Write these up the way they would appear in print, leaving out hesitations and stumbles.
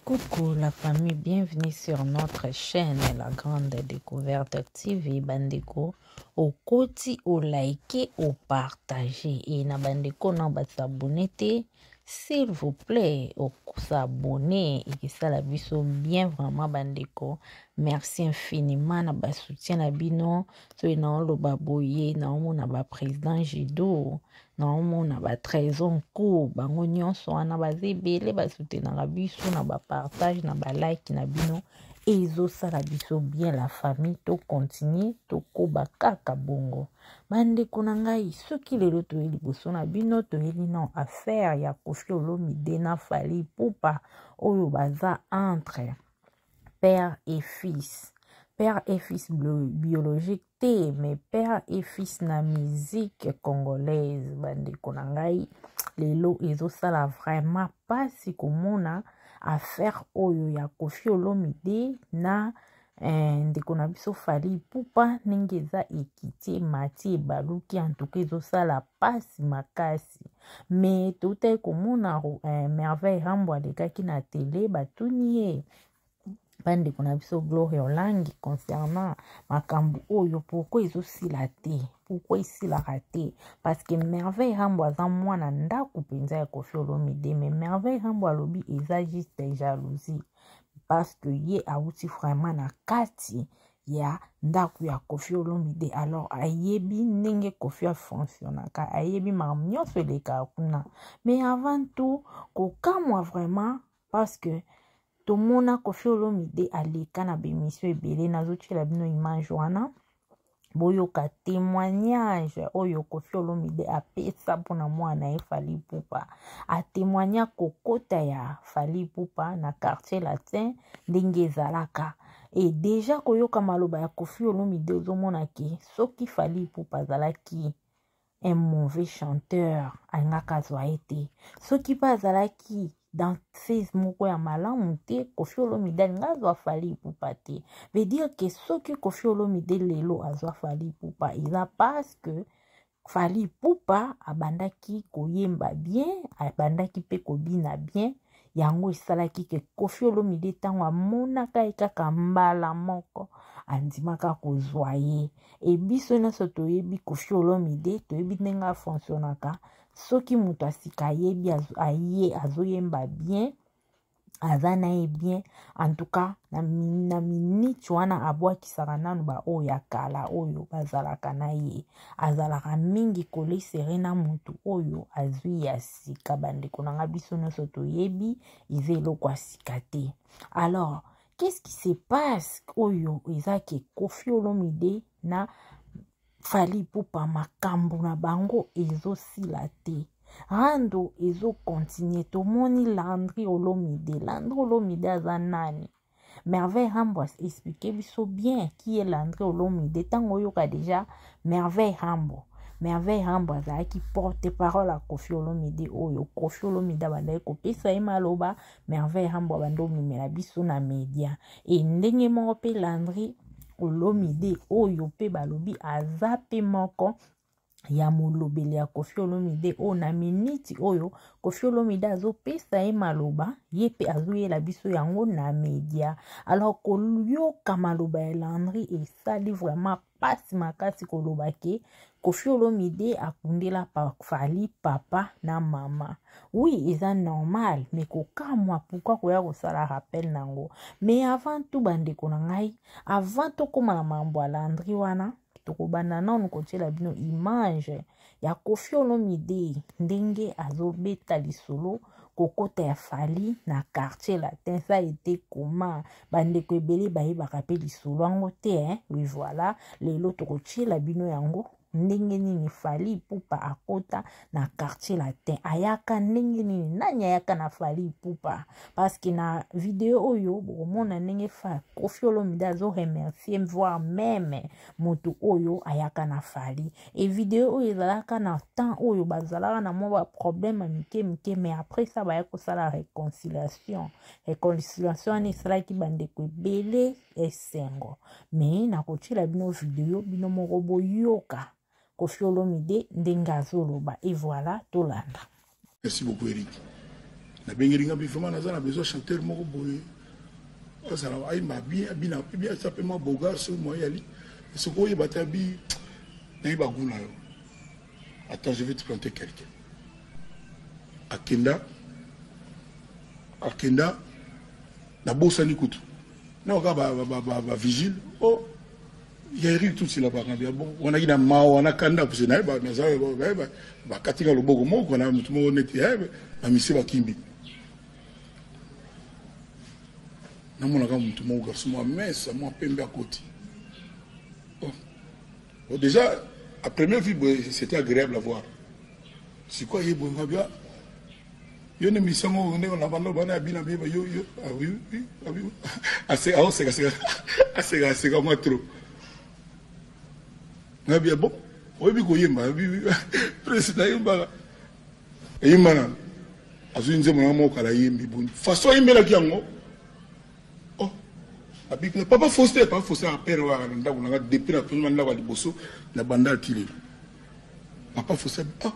Coucou la famille, bienvenue sur notre chaîne La Grande Découverte TV. Bandeko, okoti, o like, o partager. Et na bandeko na ba s'abonner te, s'il vous plaît, o s'abonner et ça biso bien vraiment bandeko. Merci infiniment na ba soutien na bino. Soki na oloba boye, na omona ba président Jido. Naomona ba trésor nko bango nyonso wana baza ebele basoutenaka biso na bapartage na balike na bino ezosala biso bien la famille tocontinue tokoba kaka bongo bandeko na ngai soki lelo toye liboso na bino toyeli na affaire ya Koffi Olomide na Fally Ipupa oyo baza entre père et fils père et fils biologique te mais père et fils na musique congolaise bandeko na ngai lelo ezosala vraiment mpasi komona affaire oyo ya Koffi Olomide na eh, ndeko na biso Fally Ipupa ndenge eza ekiti emati ebaluki antuka ezosala mpasi makasi me toutaki komona eh, Merveille Rambo alekaki na tele batuni ye bandeko na biso Gloria Olangi concernant makambo oyo pourquoi ezosila te pourquoi esilaka te parce que Merveille Rambo aza mwana ndako mpenza ya Koffi Olomide mais Merveille Rambo alobi eza juste jalousie parce que ye awuti vraiment na kati ya ndako ya Koffi Olomide alors ayebi ndenge Koffi afonctionnaka ayebi makambo nyonso elekaka kuna mais avant tout kokamwa vraiment parce que tomona Koffi Olomide aleka na baémission ebele nazotiela bino image wana boyoka témoignage oyo Koffi Olomide apesa mpona mwana ye Fally Ipupa atémoigna kokota ya Fally Ipupa na Quartier Latin ndenge ezalaka e déjà koyoka maloba ya Koffi Olomide ozomona ke soki Fally Ipupa azalaki un mauvais chanteur alingaka azwa ye te soki mpe azalaki danseuse moko ya malamu te Koffi Olomide alinga azwa Fally Ipupa te veut dire ke soki Koffi Olomide lelo azwa Fally Ipupa eza parce que Fally Ipupa abandaki koyemba bien abandaki mpe kobina bien yango esalaki ke Koffi Olomide ntango amonaka ye kaka mbala moko andimaka kozwa ye e biso nyonso toyebi Koffi Olomide toyebi ndenge afonctionnaka soki moto asika ayebi aye azoyemba bien aza na ye bien en tout cas na, na miniti wana abwakisaka nanu baoyo ya kala oyo bazalaka na ye azalaka mingi kolesere na motu oyo azwi ya sika bandeko na nga biso nyonso toyebi eza eloko ya sika te alors qu'est-ce qui se passe oyo eza ke Koffi Olomide na Fally Ipupa makambo na bango ezosila te rando ezocontinuer tomoni Landry Olomide Landry Olomide aza nani Merveille Rambo explique biso bien qui est Landry Olomide ntango oyoka déjà Merveille Rambo Merveille Rambo azalaki porte parole ya Koffi Olomide oyo Koffi Olomide abandaki kopesa ye maloba Merveille Rambo abandi omemela biso na media e ndenge moko mpe Landry Olomide oyo mpe balobi aza mpe moko ya molobeli ya Koffi Olomide oyo na miniti oyo Koffi Olomide azopesa ye maloba ye mpe azoyela biso yango na media alors koyoka maloba ya Landry esali vraiment mpasi makasi koloba ke Koffi Olomide akundela pa Fally papa na mama oui eza normal mais kokamwa pourquoi koya kosala rappel nango mais avant tout bandeko na ngai avant tokóma na mambo ya Landry wana tokobanda nanu kotiela bino image ya Koffi Olomide ndenge azobeta lisolo kokota ya Fally na Quartier Latin ça ete koma bandeko ebele bayebaka mpe lisolo yango te hein? oui voilà lelo tokotiela bino yango ndenge nini Fally Ipupa akota na Quartier Latin ayaka ndenge nini nani ayaka na Fally Ipupa parce que na video oyo bokomona ndenge fa Koffi Olomide azoremercier voire même moto oyo ayaka na Fally e video oyo ezalaka na temps oyo bazalaka na mwa baproblème ya mike mike mais après ça baya kosala réconciliation réconciliation wana esalaki bandeko ebele esengo mais nakotiela bino video bino moko boyoka Koffi Olomide ndenge azoloba et voilà tolanda. Merci beaucoup Eric. Nabengeli nga bi vraiment naza na besoin chanteur moko boye azala ayemba bien, abina mpe bien, aza mpe mwa bogar soki mwa yali soki oyeba te abi nayeba gout na yo. Attends, je vais te planter quelqu'un. Akenda akenda nabosani kutu nayoka bavigile ba, ba, ba, oh ya Eric Tutsi la bakambi ya bon wanaki na mawa na kanda parce nayeba naza bakati nga loboko moko na motu moko neti bamisie bakimbi namonaka motu moko garçon mwa mesa mwa pembe akoti oh. Bon, déjà à première vue c'était agréable à voir. Sikoyo ye boye ngabi yo nde misango ndenge na banda bana ya bina biyeba yo yo ah oui oui ah oui aseka aseka seka aseka aseka mwa trop ngabi ya bon oyebi koyemba prince nayembaka eyemba nano azwi nzembo na moko kala ayembi boni façon ayembelaki yango. Oh, abiki papa Faustin, papa Faustin apere oyo na ndako na nga depuis na tonga ndako ya liboso na bandal ti lelo. Papa Faustin, ah,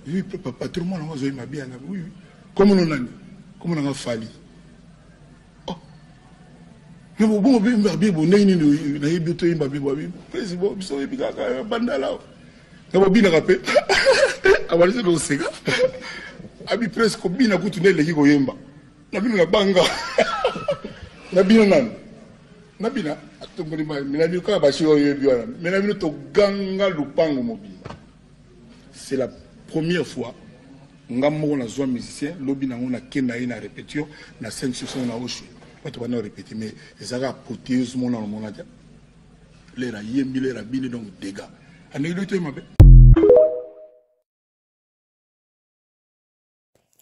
oui, papa patron mwana ngo azoyemba bien na oui, oui. Kombo no nani? Kombo na nga Fally. Oh. Mais bon, bon, bien, bien, bon, ndenge nini nayebi toyemba bien, bien, président, biso oyebi kaka bandala. Na bobinaka mpe abandisi koseka. Abi presque kobina kutu nde eleki koyemba. Na bino na banga. Na bino nani? Na bina atomboli mai. Mais na bino kaka basi oyo oyebi wana. Mais na bino toganga lupango mobimba. C'est la première fois nga moko nazwa musicien lobi nango nakenda ye na répétition na scène sur scène na Oshwe. Bato banda répéter mais ezalaka apothéose mona na mona te. Lera yembi lera bini donc dégâts. Andeki loyi toyema pe.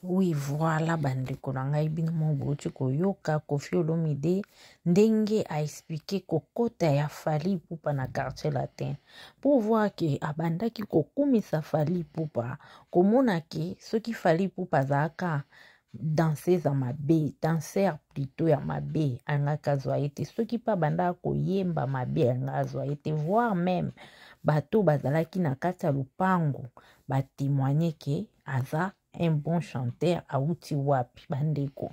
Oui, voilà bandeko na ngai bino moko bouti koyoka Koffi Olomide ndenge a expliquer kokota ya Fally Ipupa na quartier latin pour voir que abandaki kokumisa Fally Ipupa komona ke soki Fally Ipupa azalaka danseuse ya mabe danseur plutôt ya mabe alingaki azwa ye te soki mpe abandaka koyemba mabe alingaki azwa ye te voire meme bato bazalaki na kati ya lopango batemoigne ke aza un bon chanteur awuti wapi bandeko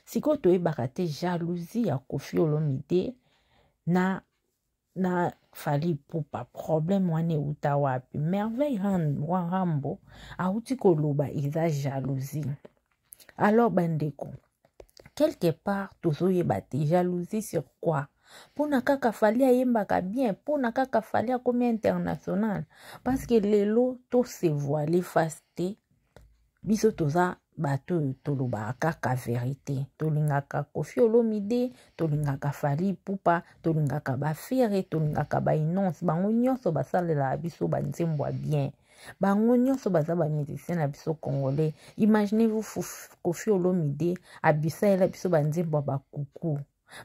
sikoyo toyebaka te jalousie ya Koffi Olomide na na Fally Ipupa problème wana ewuta wapi Merveille Rambo awuti koloba eza jalousie alors bandeko quelque part tozoyeba te jalousie sur quoi mpona kaka Fally ayembaka bien mpona kaka Fally akomi international parce que lelo to se voiler face te biso toza bato oyo tolobaka kaka verite tolingaka Koffi Olomide tolingaka Fally Ipupa tolingaka bafere tolingaka bainonce bango nyonso basalelaka biso banzembo ya bien bango nyonso baza bamusicien na biso congolais imaginez-vous Koffi Olomide abisalela biso banzembo ya bakuku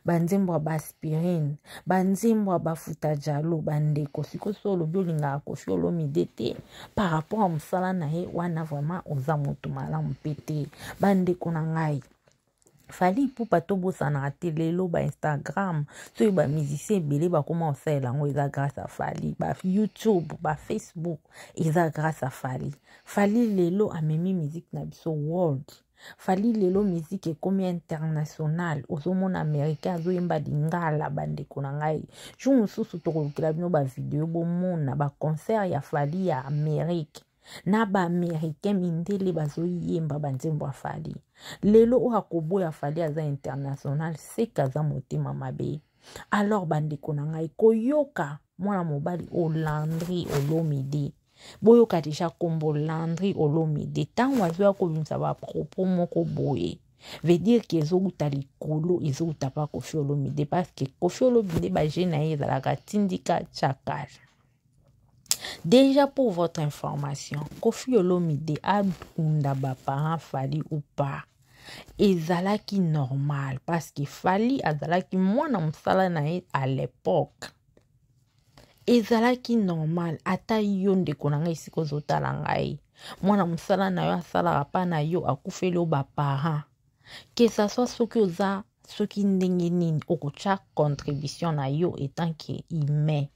banzembo ya baaspirine banzembo ya bafuta jalo bandeko sikoyo so olobi olingaka Koffi Olomide te par rapport ya mosala na ye wana vraiment oza moto malamu mpe te bandeko na ngai Fally Ipupa tobosanaka te lelo ba Instagram soki ba musicien ebele bakoma kosalela yango eza grâce à Fally ba YouTube ba Facebook eza grâce à Fally Fally lelo amemi musique na biso world Fally lelo musique ekomi international ozomona américain azoyemba lingala bandeko na ngai jour mosusu tokolukela bino bavideo bomona baconcert ya Fally ya Amérique na baaméricain mindele bazoyemba banzembo ya Fally lelo oyo akoboya Fally aza international seke aza motema mabe alors bandeko na ngai koyoka mwana mobali oyo Landry Olomide boyoka deja kombo Landry Olomide ntango azoya kobimisa bapropos moko boye veut dire ke ezowuta likolo ezowuta pa Koffi Olomide parce que Koffi Olomide baje na ye ezalaka tindika chakal. Déjà pour votre information, Koffi Olomide akunda ba parents Fally ou pas ezalaki normal parce que Fally azalaki mwana mosala na ye à l'époque ezalaki normal ata yo ndeko na ngai esika ozotala ngai mwana mosala na yo asalaka mpa na yo akufeli yo baparent que ça soit soki oza soki ndenge nini okotya contribution na yo etant que humain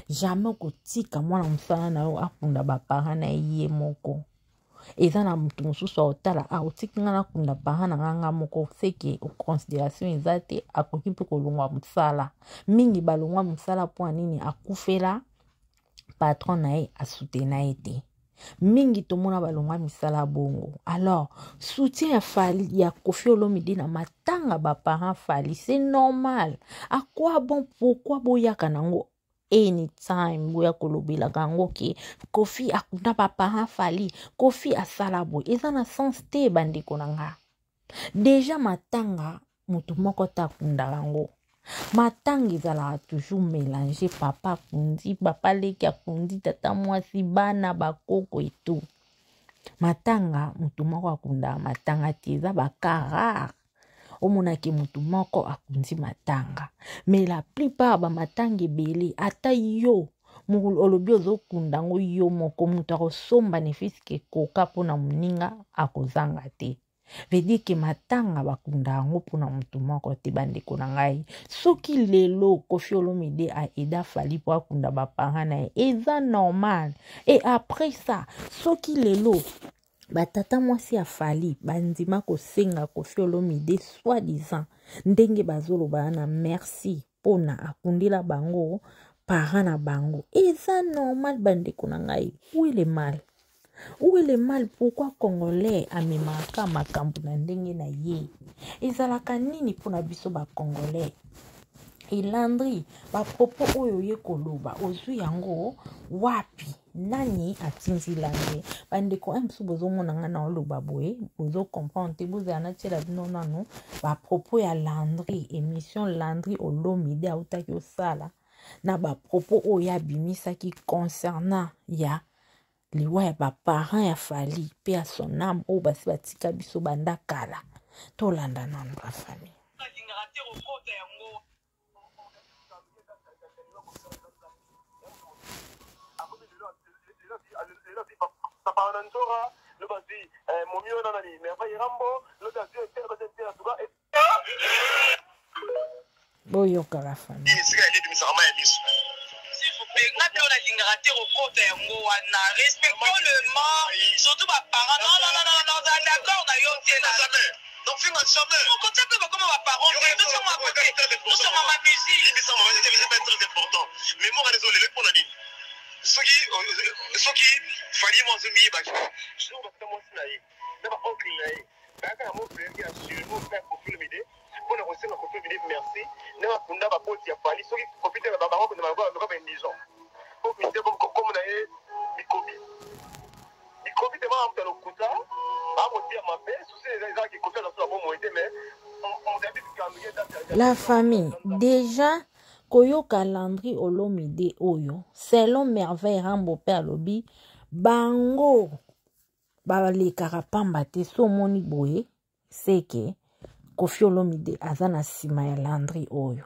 jamais okotika mwana mosala na yo akunda baparent na ye moko. Eza na moto mosusu aotala, ah, otiki nga nakunda parent na nga nga moko, seke considération eza te. Akoki mpe kolongwa mosala. Mingi balongwa mosala mpo ya nini? Akufela patron na ye, asutena ye te. Mingi tomona balongwa misala bongo. Alors soutien ya Fally, ya Koffi Olomide na matanga baparent Fally, c'est normal. À quoi bon? Pourquoi boyaka nango anytime, boya kolobelaka yango ke Koffi akunda baparent Fally, Koffi asala boye? Eza na sens te, bandeko na nga. Déjà matanga, motu moko te akundaka yango. Matanga ezalaka toujours mélange: papa akundi, papa leki akundi, tata mwasi, bana, bakoko etu. Matanga, motu moko akundaka matanga te. Eza bacas rares omonaki motu moko akundi matanga, mais la plupart bamatanga ebele, ata yo olobi ozokunda yango yo moko, moto akosomba ne fût-ce que koka mpona moninga akozanga te. Veut dire ke matanga bakunda yango mpona motu moko te. Bandeko na ngai, soki lelo Koffi Olomide aida Fally mpo akunda baparent na ye, eza normal. Et après ça, soki lelo batata mwasi ya Fally bandima kosenga Koffi Olomide, soi-disant ndenge bazoloba na merci mpona akundela bango parent na bango, eza normal. Bandeko na ngai, où est le mal? Où est le mal? Pourquoi Congolais amemaka makambo na ndenge na ye? Ezalaka nini mpona biso Bacongolais? Elandri bapropos oyo ye koloba, ozwi yango wapi? Nani atindi Landry? Bandeko, mosusu bozomona nga na oloba boye, bozocomprendre te. Bozala natiela bino nanu bapropos ya Landry, émission Landry Olomide autaki osala, na bapropos oyo abimisaki concernant ya liwa ya baparent ya Fally mpe ya son âme, oyo basi batika biso banda kala. Tolanda nanu, la famille. Alingaka te kokota yango. Papa na nzora lo bazwi momi wana nani, Merveille Rambo, lobi azwi etere baza etere atuka. Boyoka, la famille. Esika elebimisaka mai ya miso. S'il vous plaît, nga mpe oyo nalingaka te kokota yango wana. Respectons le mort, surtout baparent. Non, non, non, non, non, oza d'accord na yo te na Jamais, donc finga jamais. Okotia mpe bakoma baparent te. Tosoma kote, tosoma ma musique. Limbisa mama, eza pas très important. Mémoire wana ezolele mpona nini? Soki Fally mo azomiyebaki jour batata mwasi na ye na baoncle na ye bayaka na mofrere ya surmo frère Koffi Olomide mpona kosenga Koffi Olomide merci na bakunda baboti ya Fally, soki Koffi te, bango kondima loka baindigent po mise komo na ye bikobi bikobi te. Baka lokuta, bakotia mabe susi ezalaki Koffi aza so na bomoi te, mais moto yabi. La famille, déjà koyoka Landry Olomide oyo, selon Merveille Rambo mpe alobi bango balekaka pamba te. So omoni boye, seke Koffi Olomide aza na nsima ya Landry oyo.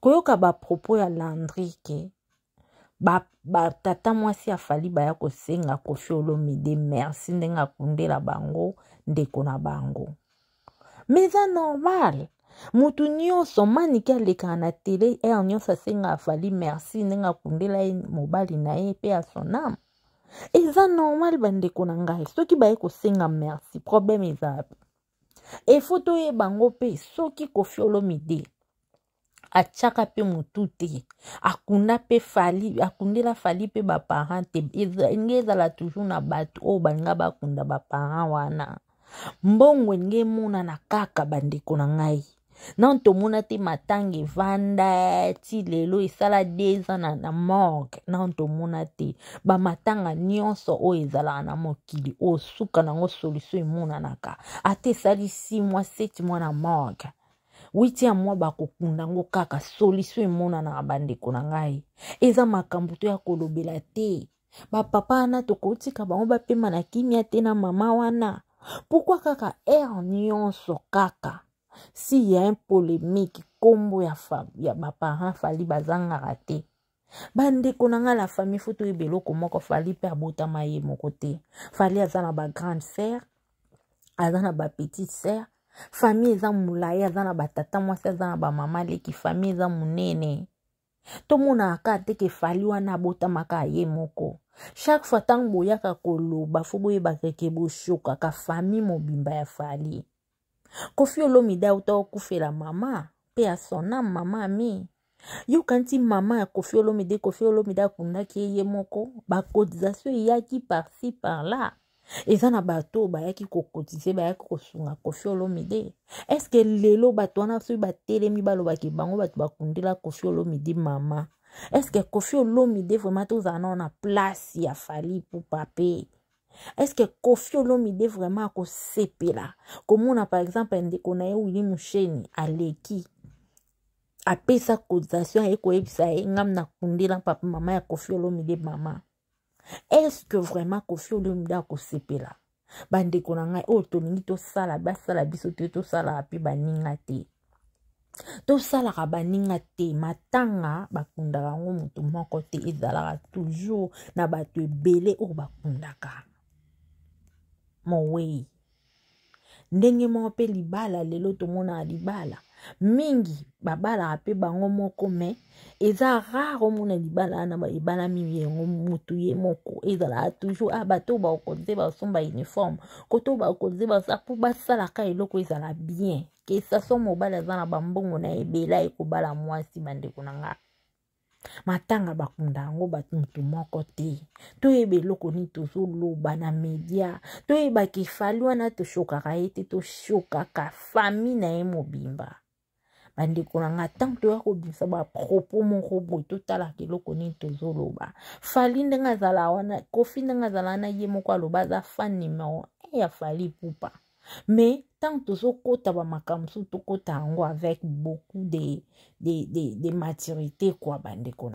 Koyoka bapropos ya Landry ke batata mwasi ya Fally baya kosenga Koffi Olomide merci ndenge akundela bango ndeko na bango, mais eza normal. Motu nyonso maniki alekaka na tele heure nyonso asengaka Fally merci ndenge akundela ye mobali na ye mpe ya son âme. Eza normal, bandeko na ngai. Soki baye kosenga merci, problème eza wapi? Efo toyeba yango mpe. Soki Koffi Olomide atiaka mpe motu te, akunda mpe Fally, akundela Fally mpe baparent te, elingi ezala toujours na bato oyo balinga bakunda baparent wana. Mbongo elingi emonana kaka. Bandeko na ngai, nano tomona te matanga evanda ti lelo, esala 2 ans na morgue. Nano tomona te. Bamatanga nyonso oyo ezalaka na mokili oyo, suka nango solution emonanaka. Ata esali 6 mois, 7 mois na morgue, huitième mois bakokunda yango kaka, solution emonanaka. Bandeko na ngai, eza makambo to ya kolobela te. Bapapa wana tokotika bango bapema na kimia te na mama wana. Pourquoi kaka heure nyonso, kaka si ya un polémique, nkombo ya baparent Fally bazangaka te? Bandeko na ngai, la famille, faut toyeba eloko moko: Fally mpe abotama ye moko te. Fally aza na bagrande sœur, aza na bapetite sœur. Famille eza molai. Aza na batata mwasi, aza na bamama leki. Famille eza monene. Tomonaka kaka te ke Fally wana abotamaka ye moko. Chaque fois ntango boyaka koloba fo boyebaka ke boshokaka famille mobimba ya Fally. Koffi Olomide auta okufela mama mpe ya son âme mama ami. Yo kanti mama ya Koffi Olomide, Koffi Olomide akundaki ye ye moko, ba cotisation eyaki par-ci par-là. Eza na bato oyo bayaki kokotize, bayaki kosunga Koffi Olomide. Est-ce que lelo bato wana soki batelemi balobaki bango bato bakundela Koffi Olomide mama? Est-ce que Koffi Olomide vraiment tozala nao na place ya Fally Ipupa pe? Est-ce que Koffi Olomide vraiment akosepela komona par exemple ndeko na ye Willy Musheni aleki apesa cotisation aye koyebisa ye ngam nakundela papa mama ya Koffi Olomide mama? Est-ce que vraiment Koffi Olomide akosepela? Bandeko na ngai oyo tolingi tosala basala biso te, tosalaka mpe baninga te, tosalaka baninga te. Matanga bakundaka yango motu moko te, ezalaka toujours na bato ebele oyo bakundaka mowei. Ndenge moko mpe libala, lelo tomonaka libala mingi babalaka mpe bango moko, me eza rare omona libala wana ebalami yango motu ye moko. Ezalaka toujours ah, bato bakokotize basomba uniforme, koto bakotize basa mpo basalaka eloko ezala bien. Ke saso mobali aza na bambongo na ebele ayekobala mwasi. Bandeko na nga, matanga bakunda yango bato motu moko te. Toyeba eloko nini tozoloba na media, toyebaki Fally wana toshokaka ye te, toshokaka famille na ye mobimba. Bandeko na nga, ntango toya kobimisa bapropos moko boye, totalaka eloko nini tozoloba. Fally ndenge azala wana, Koffi ndenge azala wana, ye moko aloba aza fan numéro 1 ya Fally Ipupa. Mais ntango tozokota bamakambo mosusu, tokota yango avec beaucoup de maturité quoi, bandeko.